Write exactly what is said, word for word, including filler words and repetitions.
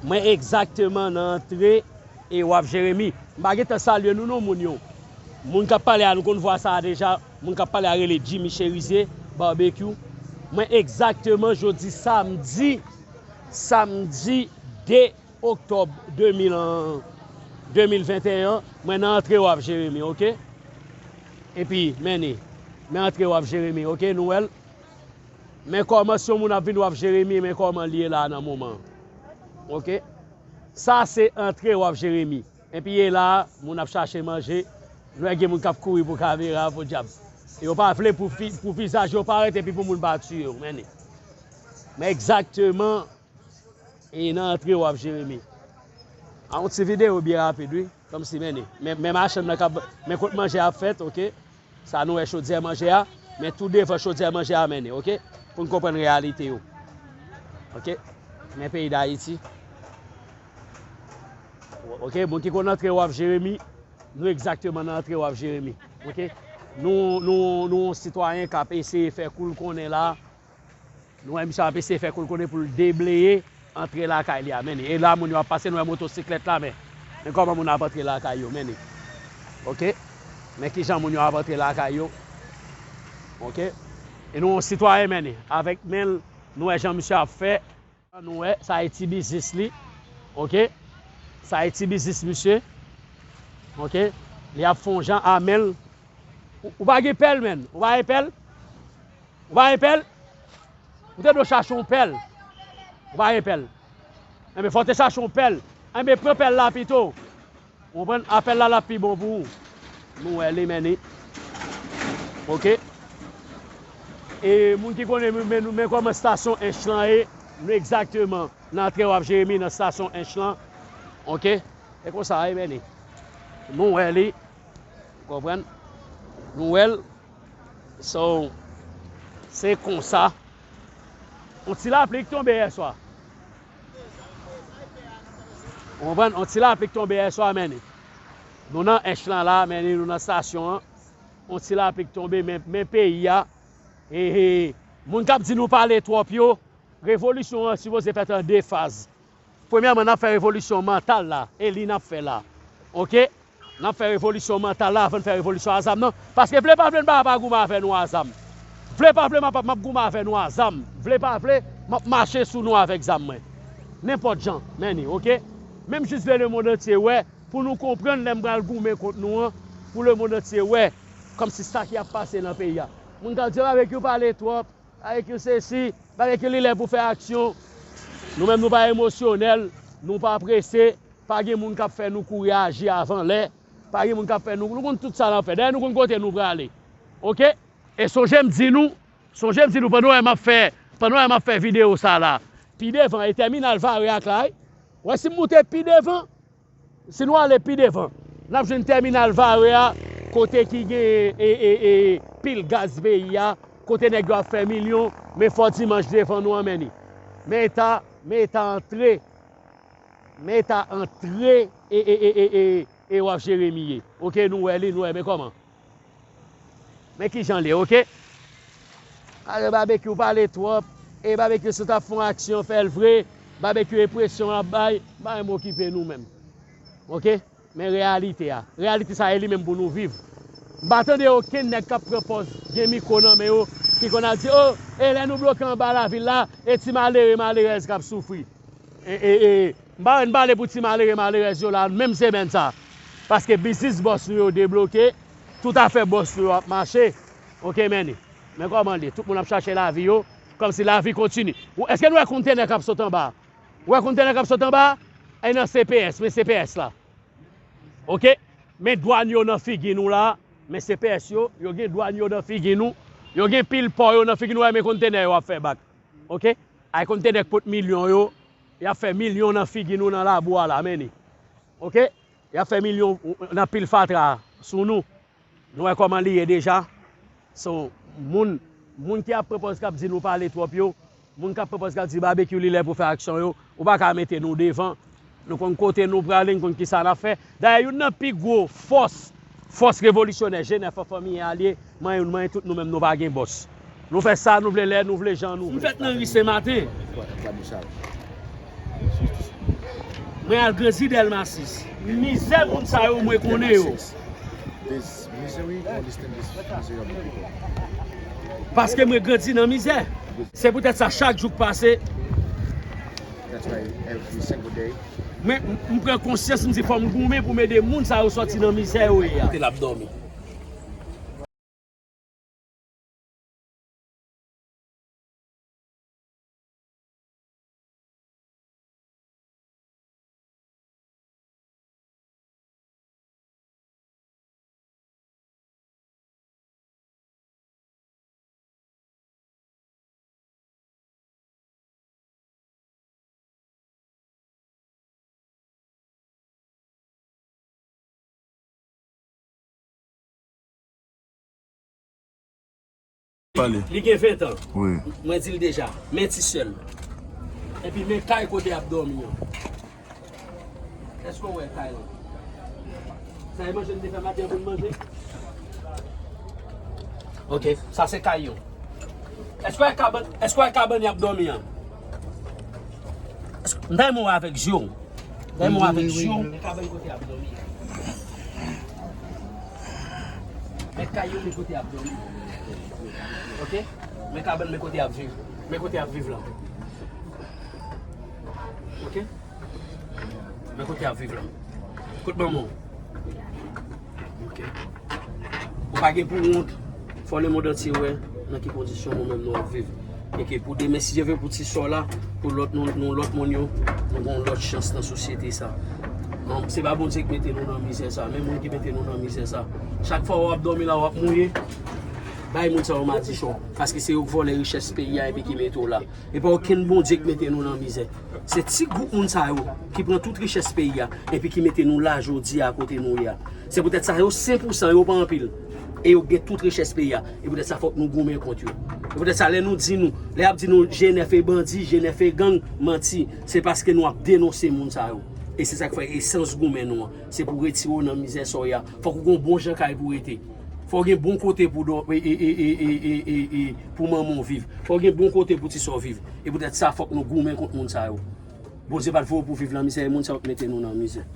Mwen egzakteman nan antre e W A F Jeremi. M pa gentan salye nou non, moun yo. Moun k ap pale a, nou konn vwa sa a deja. Moun k ap pale a rele Jimmy Cherizier Barbecue. Mwen egzakteman jodi samdi, samdi de oktòb de mil, de mil venteyen an, mwen nan antre W A F Jeremi, oke? Epi, men ni, men antre W A F Jeremi, oke? Nou wè l? Men kòman si yon moun ap vin W A F Jeremi, men kòman l ye la nan moman an. Oke? Sa se antre W A F Jeremi. Epi ye la, moun ap chache manje. Nou wè gen moun k ap kouri pou kamera, podyab. Yo pa vle pou, fi- pou vizaj yo parèt epi pou moun pa tiye yo. Men ni. Men egzakteman, e nan antre W A F Jeremi. A yon ti videyo byen rapid, wi. Kòmsi, men ni. Men, men machann nan k ap, men kot manje a ap fèt, oke? Sa nou wè chodyè manje a, men tou devan chodyè manje a men ni, oke? Pou n konprann reyalite yo. Oke? Men peyi Dayiti. Oke, moun ki konn antre W A F Jeremi, nou egzakteman nan antre W A F Jeremi. Oke? Nou, nou, nou yon sitwayen k ap eseye fè kou l konnen la. Nou wè misye ap eseye fè kou l konnen pou l debleye antre lakay li a, men ni. E la moun yo ap pase, nou wè motosiklèt la, men. Men kòman moun ap antre lakay yo, men ni. Oke? Men kijan moun yo ap antre lakay yo. Oke? E nou yon sitwayen, men ni. Avèk men l, nou wè jan misye ap fè. Nou wè, sa e ti biznis li. Oke? Sa e ti biznis misye. Oke? Li ap fè yon jan a men l. Ou, ou pa gen pèl, men. Ou pa gen pèl? Ou pa gen pèl? Ou te dwe chache yon pèl. Ou pa gen pèl. Enben, fò w te chache yon pèl. Enben, pran pèl la pito. Ou konprann? A pèl la, l ap pi bon pou ou. Nou wè li, men ni. Oke? E moun ki konnen, men, men, men kòman estasyon Ench lan ye, nou egzakteman nan antre W A F Jeremi, nan estasyon Ench lan. Oke? E konsa, e men ni. Nou wè li. Ou konprann? Nou wè l. So, se konsa. On ti lapli k tonbe yèswa. Ou konprann? On ti lapli k tonbe yèswa, men ni. Nou nan Ench lan la, men ni, nou nan estasyon an. On ti lapli k tonbe, men, men peyi a. E, e, moun k ap di nou pale twòp yo, revolisyon an sipoze fèt an de faz. Premyèman, n ap fè revolisyon mantal la, e li n ap fè la. Oke? N ap fè revolisyon mantal la avan n fè revolisyon a zam nan. Paske vle pa vle, m pa ap goumen avè nou a zam. Vle pa vle, m ap, m ap goumen avè nou a zam. Vle pa vle, m ap mache sou nou avèk zam mwen. Nenpòt jan, men ni, oke? Men m jis vle lemonn antye wè, pou nou konprann lè m pral goumen kont nou an, pou lemonn antye wè, kòmsi sa ki ap pase nan peyi a. Moun k ap di Babekyou pale twòp, Babekyou sesi, Babekyou li lè pou fè aksyon. Nou menm nou pa emosyonèl, nou pa prese, pa gen moun k ap fè nou kouri aji avan lè, pa gen moun k ap fè nou, nou konn tout sa n ap fè. Dayè nou konn kote nou prale. Oke? E sonje m di nou, sonje m di nou pandan w wè m ap fè, pandan w wè m ap fè videyo sa la, pi devan e tèminal Vare ak la, wi. Wè si m moute pi devan, Si nou ale pi devan, n ap jwenn tèminal Vare a, kote ki gen e, e, e, pil gaz peyi a, kote nèg yo ap fè milyon, men fò dimanch devan nou an men ni. Men eta, men eta antre, men eta antre e, e, e, e, e, e W A F Jeremi ye. Oke, nou wè li, nou wè, men kòman. Men kijan l ye, oke? Pale Babekyou pale twòp. E Babekyou si w t ap fè yon aksyon, fè l vre. Babekyou enpresyon l ap bay. M pa menm okipe nou menm. Oke? Men reyalite a. Reyalite sa e li menm pou nou viv. M pa tande okenn nèg k ap pran pòz gen mikwo nan men yo ki konn ap di, o, e lè nou bloke anba lavil la, e ti malere, malerèz k ap soufri. E, e, e, m pa wè n pale pou ti malere, malerèz yo la, menm semèn sa. Paske biznis bòs nou yo debloke, tout afè bòs nou yo ap mache. Oke, men ni. Men kòman l ye? Tout moun ap chache lavi yo, kòmsi lavi kontinye. Ou, èske nou wè kontenè k ap sot anba? Ou wè kontenè k ap sot anba? E nan C P S, men C P S la. Oke? Men dwàn yo nan figi nou la, men C P S yo, yo gen dwàn yo nan figi nou, yo gen pil pò yo nan figi nou, wè men kontenè yo ap fè bak. Oke? Ay kontenè k pot milyon yo, y ap fè milyon nan figi nou nan labou a la, men ni. Oke? Y ap fè milyon nan pil fatra sou nou. Nou wè kòman li ye deja. So, moun, moun ki ap pran pòz k ap di nou pale twòp yo, moun k ap pran pòz k ap di Babekyou li lè pou fè aksyon yo, ou pa ka mete nou devan. Nou konn kote nou prale, nou konn kisa n ap fè. Dayè, youn nan pi gwo fòs, fòs revolisyonè G nèf an, Fanmi Alye, manyen nou, manyen tout, nou menm nou pa gen bòs. Nou fè sa nou vle, lè nou vle, jan nou vle. M fèt nan ri Senmaten. Wè, wè, Michel. Jis, jis. Mwen al grandi Dèlma sis. Mizè moun sa yo, mwen konnen yo. There's misery, you understand this misery of the people. Paske mwen grandi nan mizè. Se poutèt sa, chak jou k pase, That's why every single day, mwen, m, m pran konsyans, m di fò m goumen pou m ede moun sa yo sòti nan mizè yo ye a. Kote l ap dòmi. Pale. Li gen ven tan. Wi. Mwen di l deja. Men ti sè l. Epi men kay kote y ap dòmi an. Èske w wè kay lan? Sa e manje n te fè maten an pou n manje? Ok, sa se kay yo. Èske w wè kabann, èske w wè kabann y ap dòmi an? Èske, m ta renmen wè avèk je w. M ta renmen wè avèk je w. Men kabann kote y ap dòmi an. Men kay yo, men kote y ap dòmi. Ok? Men kabann, men kote y ap viv. Men kote y ap viv lan. Ok? Men kote y ap viv lan. Kot manman w? Ok. Ou pa gen pou wont. Fò lemonn antye wè nan ki kondisyon nou menm nou ap viv. E ke pou demen, si Dye vle, pou ti sò la, pou lòt nou, nou lòt moun yo, nou gon lòt chans nan sosyete sa. Non, se pa Bondye ki mete nou nan mizè sa, men moun ki mete nou nan mizè sa. Chak fwa w ap dòmi la, w ap mouye, bay moun sa yo madichon, paske se yo k vòlè richès peyi a epi ki mete w la. E pa okenn Bondye k mete nou nan mizè. Se ti gwoup moun sa yo ki pran tout richès peyi a, epi ki mete nou la jodi a kote nou ye a. Se poutèt sa yo senk pousan yo pa anpil. E yo gen tout richès peyi a. E poutèt sa fòk nou goumen kont yo. E poutèt sa lè nou di nou, lè y ap di nou G N F e bandi, G N F e gang, manti. Se paske nou ap denonse moun sa yo. E se sa k fè esans goumen nou an. Se pou retire w nan mizè sa w ye a. Fòk ou gon bon jan kay pou w rete. Fò w gen bon kote pou dò, e, e, e, pou manman w viv. Fò w gen bon kote pou ti sè w viv. E poutèt sa, fòk nou goumen kont moun sa yo. Bondye pa t voye w pou w viv nan mizè, e moun sa yo k mete nou nan mizè.